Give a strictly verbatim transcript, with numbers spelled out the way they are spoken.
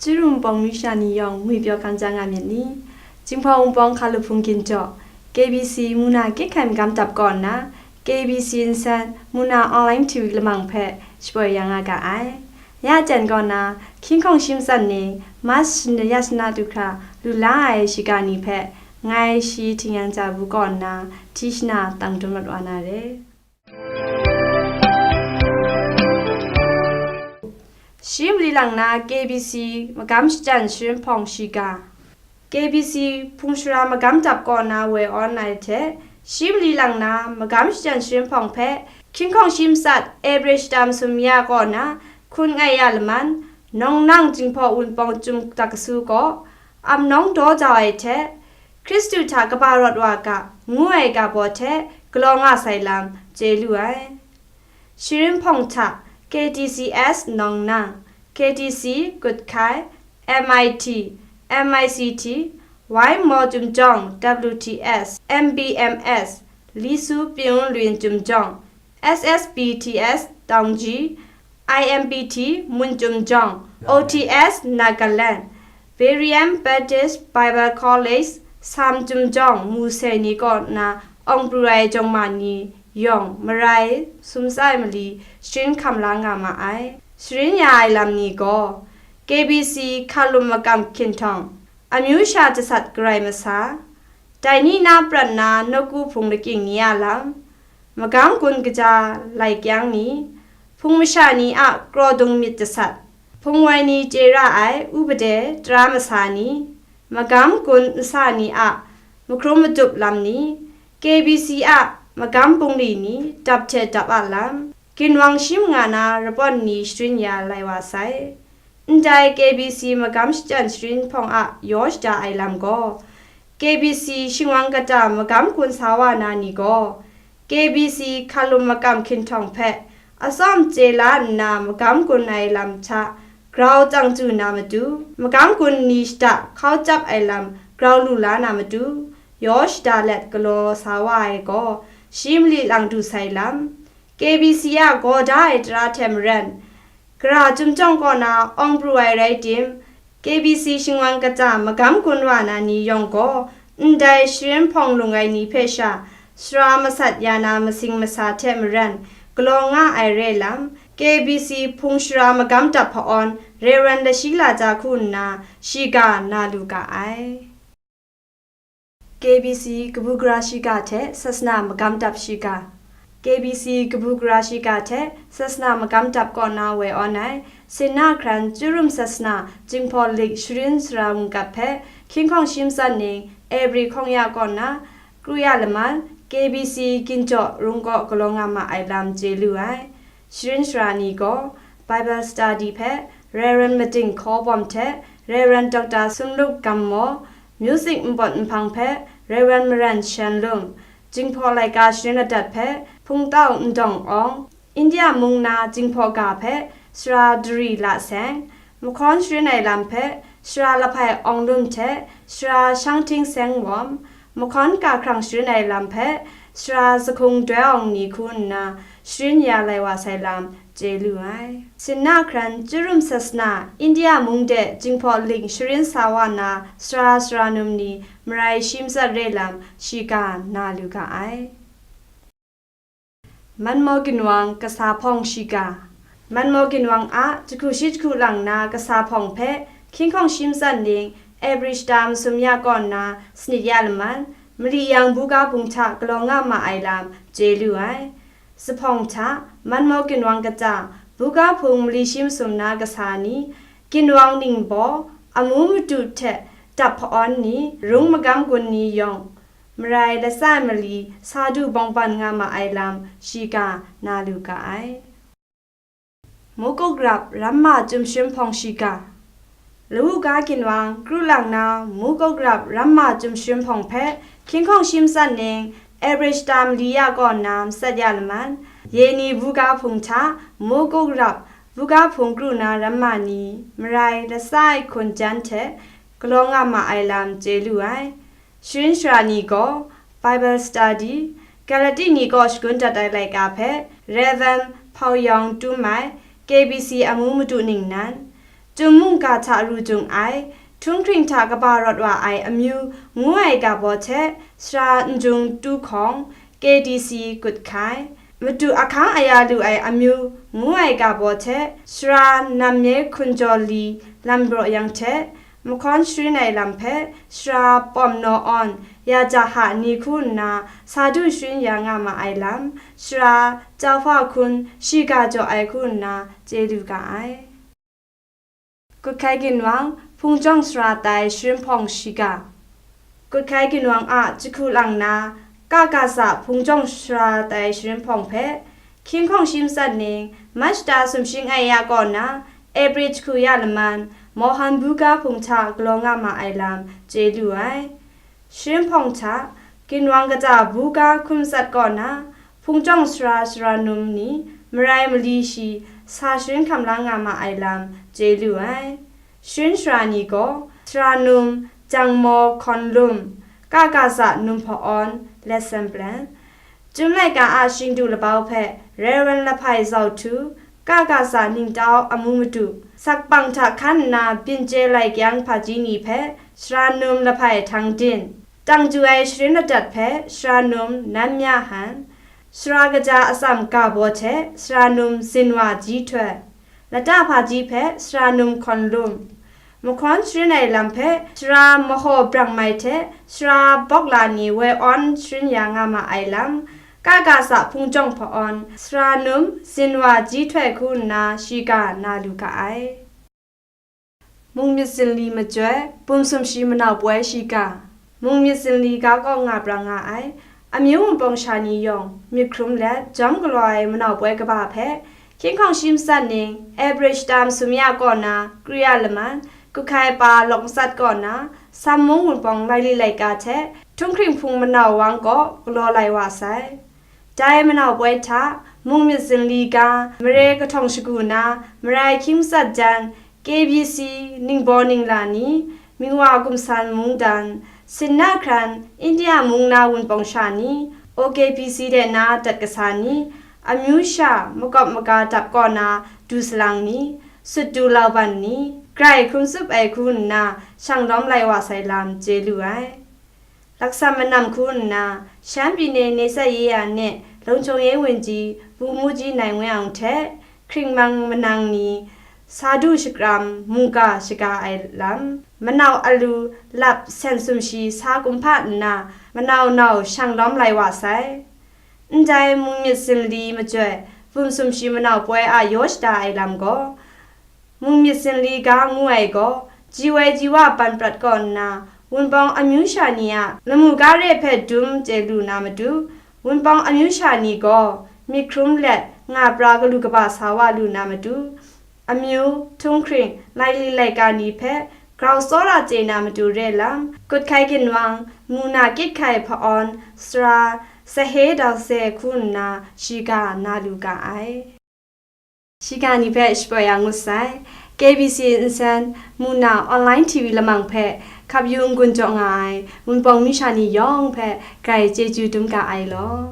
Chyarum Wunpawng amyu sha ni yawng ngwipyaw hkam ja nga myit ni? Jinghpaw Wunpawng Hkalup Hpung Ginjaw, K B C mung na kyit hkai magam dap kaw nna, K B C nsen mung na online T V lamang hpe shapoi ya nga ga ai. Ya jan kaw na, hkying hkawng shi matsat ning March shana ya shana du hkra lu la ai shiga ni hpe, ngai shi Hting Yang Jabu kaw nna hti shana tang dum mat wa na re. Shi mali lang na K B C magam shachyan sharin hpawng shiga. K B C hpung shara magam dap kaw na woi awn ai hte, shi mali lang na magam shachyan sharin hpawng hpe, hkying hkawng shi matsat April shata masum ya kaw na, hkun ngai ya laman, Nawng Nang Jinghpaw Wunpawng Chyum Dak Kasu gaw, ap nawng daw jau ai hte, Hkristu hta kaba rawt wa ga, ngu ai ga baw hte galaw nga sai lam chye lu ai. Sharin hpawng hta K T C S Nawng Nang, K T C Kutkhai, M I T, M I C T, Wai Maw Chyum Jawng, W T S, M B M S, Li Su Pyun Lwin Chyum Jawng, S S B T S Taungji, I M B T Mun Chyum Jawng, O T S Nagaland, Berean Baptist Bible College Sam Chyum Jawng mu sai ni kaw na awng pru ai jawng ma ni yawng marai sumsai mali sharin hkam la nga ma ai. Sharin ya ai lam ni gaw, K B C hkalum makam hkinhtawng, amyu sha jasat garai masa, dai ni na prat na nawku hpung lakying ni a lam, magam gun kaja lai kyang ni, hpung masha ni a kraw dung myit jasat, hpung woi ni chye ra ai upade tara masa ni, magam gun nsa ni a mahkrum madup lam ni, K B C a magam bungli ni dap hte dap a lam, ginwang shi manga na rabawn ni sharin ya lai wa sai. Ndai K B C magam shachyan sharin hpawng a yaw shada ai lam gaw, K B C shingwang kata magam gun sa wa na ni gaw, K B C hkalum makam hkinhtawng hpe atsawm chye la nna magam gun ai lam hta grau tsang chyu na matu, magam gun ni shada hkau chyap ai lam grau lu la na matu, yaw shada let galaw sa wa ai gaw, shi mali lang du sai lam, K B C a gaw da ai tara hte maren, Gara Chyum Jawng kaw na awng pru ai rai tim, K B C shingwang kata magam gun wa na ni yawng gaw, ndai sharin hpawng lung ai ni hpe sha, sara masat ya na masing masa hte maren, galaw nga ai re lam, K B C hpung shara magam dap hpa-awn, Rev. Lashi Laja hku nna, shiga na lu ga ai. K B C kabu gara shiga hte sasana magam dap shiga. K B C kabu gara shiga hte sasana magam dap kaw na woi awn ai, Sinna hkran Chyarum sasana Jinghpaw Lik sharin sara wungkap hpe, hkying hkawng shi matsat ning April hkawng ya kaw na, kru ya laman, K B C Ginjaw rung kaw galaw nga ma ai lam chye lu ai. Sharin sara ni gaw, Bible study hpe Rev. Mating Hkaw Bawm hte Rev. Doctor Sumluk Gam Maw, music npawt nhpang hpe Rev. Maran Shan Lung, Jinghpaw laika sharin ladat hpe Hpungtau Ndawng Awng, India mung na Jinghpaw ga hpe Sara Dari La Seng, Mahkawn sharin ai lam hpe Sara Lahpai Awng Lum hte Sara Shang Hting Seng Wawm, Mahkawn ga hkrang sharin ai lam hpe Sara Zahkung Doi Awng ni hku nna sharin ya lai wa sai lam chye lu ai. Sinna hkran Chyarum sasana India mung de Jinghpaw Lik sharin sa wa na sara sara num ni marai shi matsat re lam shiga na lu ga ai. Manmaw ginwang kasa hpawng shiga. Manmaw ginwang a jahku shi jahku lang na kasa hpawng hpe, hkying hkawng shi matsat ning April shata masum ya kaw nna sanit ya laman, mali yang buga hpung hta galaw nga ma ai lam chye lu ai. Zuphpawng hta Manmaw ginwang kata buga hpung mali shi masum na kasa ni, ginwang ningbaw, amu madu hte dap hpa-awn ni, rung magam gun ni yawng, marai latsa ai mali sa du bawng ban nga ma ai lam shiga na lu ga ai. Mukuk rap ramma chyum sharin hpawng shiga. Lawu ga ginwang kru lang na Mukuk rap ramma chyum sharin hpawng hpe, hkying hkawng shi matsat ning April shata mali ya kaw nna matsat ya laman, Yeni buga hpung hta Mukuk rap buga hpung kru na ramma ni, marai latsa ai hkun jan hte galaw nga ma ai lam chye lu ai. Sharin shara ni gaw, Bible study, Galati ni kaw shagun dat ai laika hpe Rev. Hpau Yawng Tum Mai, K B C amu madu ningnan, Chyum mungga hta ru jung ai, htunghkring hta kaba rawt wa ai amyu ngu ai ga baw hte sara Njung Tu Hkawng, K D C, kut hkai. Madu ahkang aya lu ai amyu ngu ai ga baw hte sara Nammye Hkunjawli lam baraw yang hte, mahkawn sharin ai lam hpe sara Pawm Naw Awn, Ya Jaha ni hku nna sa du sharin ya nga ma ai lam, sara Jauhpa Hkun shiga jaw ai hku nna chye lu ga ai. Kut hkai ginwang, Hpung Jawng Sara tai sharin hpawng shiga. Kut hkai ginwang a jahku lang na, Ka Ka Sa Hpung Jawng Sara tai sharin hpawng hpe, Hkying Hkawng Shi Matsat ning, Mach da sumshing ai ya kaw na, April jahku ya laman, Mohan Buga Hpung hta galaw nga ma ai lam chye lu ai. Sharin hpawng hta, ginwang kata buga hkum tsat kaw na, Hpung Jawng Sara sara num ni marai mali shi sa sharin hkam la nga ma ai lam chye lu ai. Sharin sara ni gaw, sara num Jangmaw Hkawn Lum, Ka Ka Sa Num Hpa Awn, Lesson Plan, Chyum laika a shingdu labau hpe Rev. Lahpai Zau Htu, Ka Ka Sa Ningtau Amu Madu, sakpang hta hkan nna byin chye lai kyang hpaji ni hpe sara num Lahpai Htang Din, tang ju ai sharin ladat hpe sara num Nan Mya Han, sara kaja atsam ga baw hte sara num Zinwa Ji Htoi, lata hpaji hpe sara num Hkawn Lum, mahkawn sharin ai lam hpe sara Mahaw Brang Mai hte sara Bawk La ni woi awn sharin ya nga ma ai lam, Ka Ka Sa Hpung Jawng Hpa Awn, sara num Zinwa Ji Htoi hku nna shiga na lu ga ai. Mung myit zinli majoi, Bum Sumshi Manau Poi shiga. Mung myit zinli ga kaw nga pra nga ai, amyu Wunpawng sha ni yawng myit hkrum let jawm galaw ai manau poi kaba hpe, Hkying Hkawng Shi Matsat ning, April shata masum ya kaw na, kru ya laman, Kut Hkai Pa Lawk Matsat kaw na, Sam Mung Wunpawng laili laika hte, Htunghkring Hpung Manau Wang kaw galaw lai wa sai. Dai manau poi hta, mung myit zinli ga, mare kahtawng shagu na, marai hkying matsat jan, K B C, ningbaw ningla ni, Mingwa Gumsan Mungdan, Sinna Hkran, India mung na Wunpawng sha ni, O K B C de na dat kasa ni, amyu sha makawp maga dap kaw na du salang ni, sut du lauban ni, grai hkrum tsup ai hku nna shang lawm lai wa sai lam chye lu ai. Laksan manam hku nna, Shan Pyi Ne Nehsat Ye A Neh Lungchung Ye Wenji Pu Mu Ji Nai Ngwe Aung hte, hkringmang manang ni, sa du shakram mungga shaga ai lam, manau alu lap sen sumshi sa kumhpa nna, manau nau shang lawm lai wa sai. Ndai mung myit zinli majoi, Bum Sumshi Manau Poi a yaw shada ai lam gaw, mung myit zinli ga ngu ai gaw, ji woi ji wa ban prat kaw nna, Wunpawng amyu sha ni a lamu ga re hpe dum chye lu na matu, Wunpawng amyu sha ni gaw myit hkrum let nga pra galu kaba sa wa lu na matu, amyu, htunghkring, laili laika ni hpe grau tsawra chye na matu re lam, Kut Hkai Ginwang, Muna Kyit Hkai Hpa Awn, sara Sahe Dau Se hku nna shiga na lu ga ai. Shiga ni hpe shapoi ya ngut sai. K B C nsen, Muna online T V lamang hpe hkap yu n-gun jaw nga ai Wunpawng myu sha ni yawng hpe grai chyeju dum ga ai law.